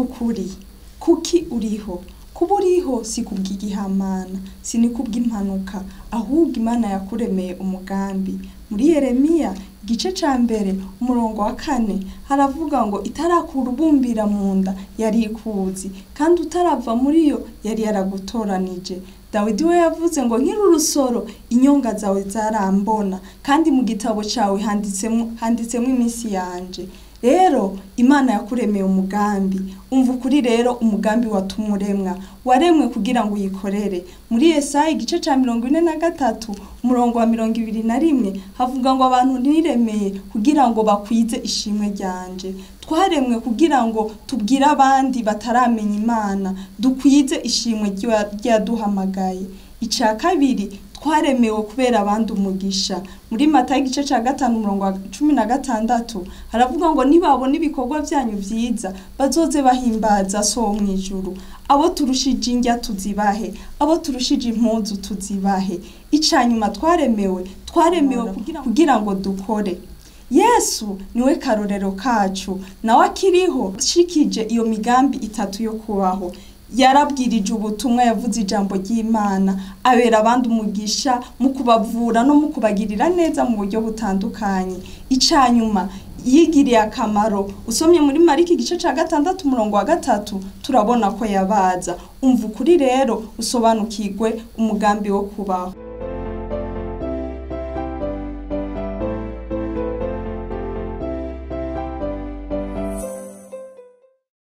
Umva ukuri, kuki uriho? Kuba uriho si kubw'igihamana, si ni kubw'impanuka, ahubwo Imana yakuremeye umugambi. Muri Yeremiya igice ca mbere umurongo wa 4 haravuga ngo itarakura ubumbira mu nda yari ikuzi, kandi utarava muri yo yari yaragutoranije. Dawidi we yavuze ngo nkiri urusoro inyonga zawe zarambona, kandi mu gitabo cawe handitsemwo iminsi yanje. Rero Imana yakuremeye umugambi. Umva ukuri rero, umugambi watumye uremwa, waremwe kugira ngo uyikorere. Muri Yesaya igice ca 43 umurongo wa 21 havuga ngo abantu niremeye kugira ngo bakwize ishimwe ryanje. Twaremwe kugira ngo tubwire abandi bataramenya Imana, dukwize ishimwe ryaduhamagaye. Ica kabiri, twaremewe kubera abandi umugisha. Muri Matayo igice ca 5 umurongo wa 16 haravuga ngo nibabona ibikorwa vyanyu vyiza bazoze bahimbaza so wo mw'ijuru. Abo turushije indya tuzibahe, abo turushije impuzu tuzibahe. Ica nyuma twaremewe kugira ngo dukore. Yesu niwe karorero kacu, nawe akiriho ashikije iyo migambi itatu yo kubaho. Yarabwirije ubutumwa, yavuze ijambo ry'Imana, abera abandi umugisha mu kubavura no mu kubagirira neza mu buryo butandukanye. Ica nyuma yigiriye akamaro. Usomye muri Mariko igice ca 6 umurongo wa 3 turabona ko yabaza. Umva ukuri rero, usobanukirwe umugambi wo kubaho.